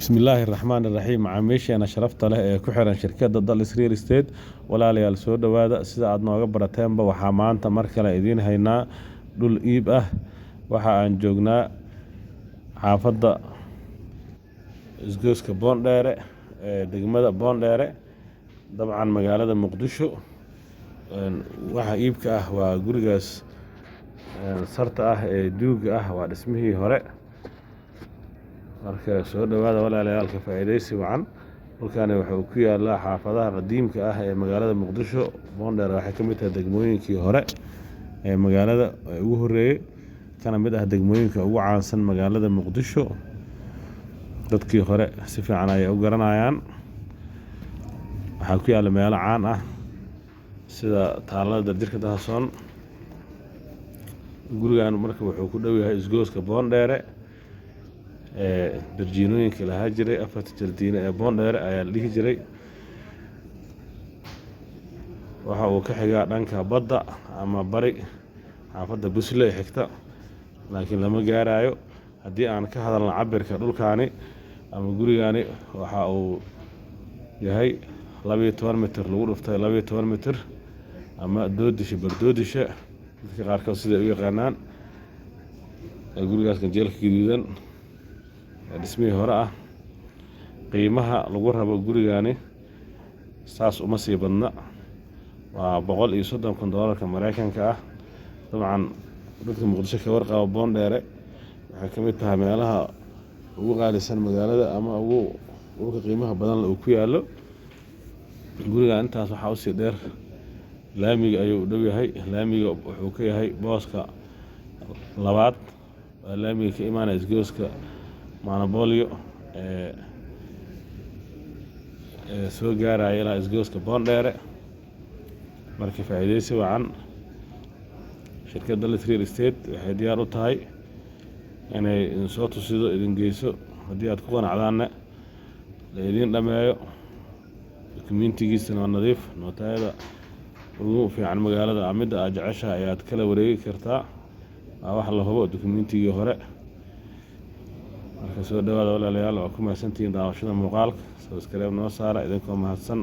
Bismillaahi Raxmaani Raxiim. Macaamiisheena sharafta leh ee ku xiran shirkadda Dalis Real Estate, walaalayaal, soo dhowaada. Sida aad nooga barateenba, waxaa maanta mar kale idiin haynaa dhul iib ah. Waxa aan joognaa xaafadda Isgoyska Boondheere ee degmada Boondheere, dabcan magaalada Muqdisho. Waxa iibka ah waa gurigaas sarta ah ee duuga ah, waa dhismihii hore. Marka soo dhowaada walaalayaal, ka faa'iidaysi wacan. Dhulkani wuxuu ku yaalaa xaafadaha qadiimka ah ee magaalada Muqdisho. Boondheere waxay ka mid tahay degmooyinkii hore ee magaalada ugu horreeyey, kana mid ah degmooyinka ugu caansan magaalada Muqdisho. Dadkii hore si fiican ayay u garanayaan. Waxaa ku yaalla meelo caan ah sida Taalada Daljirka Dahsoon. Gurigan marka wuxuu ku dhow yahay Isgoyska Boondheere ee darjiinooyinka lahaa jiray. Afarta jardiino ee Boondheere ayaa la dhihi jiray. Waxa uu ka xigaa dhanka badda ama bari, xaafadda Busle xigta, laakiin lama gaarayo. Haddii aan ka hadalno cabirka dhulkaani ama gurigani, waxa uu yahay 12 mitir lagu dhuftay 12 mitir, ama doodisha bardoodisha dadka qaarkood siday u yaqaanaan. Gurigaas ganjeelka gaduudan ee dhismihii hore ah. Qiimaha lagu rabo gurigani saas uma sii badna, waa 130,000 doolarka Mareykanka ah. Dabcan dadka Muqdisho ka warqaba, Boondheere waxay ka mid tahay meelaha ugu qaalisan magaalada ama ugu dhulka qiimaha badan uu ku yaallo. Gurigan intaas waxaa usii dheer, laamiga ayuu u dhow yahay. Laamiga wuxuu ka yahay booska labaad, waa laamiga ka imaanaya Isgoyska Manabolio ee soo gaaraya ilaa Isgoyska Boondheere. Marka faa'iidaysi wacan. Shirkadda Dalis Real Estate waxay diyaar u tahay inay idin soo tusido, idin geyso, haddii aad ku qanacdaanna la idiin dhameeyo. Dukumentigiisana waa nadiif. Nootayada ugu fiican magaalada, midda aad jeceshahay ayaad kala wareegi kartaa. Waa wax la hubo, dukumentigii hore. Marka soo dhawaada walaalayaal, waa ku mahadsantihiin daawashada muuqaalka. Subscribe noo saara idinkoo mahadsan.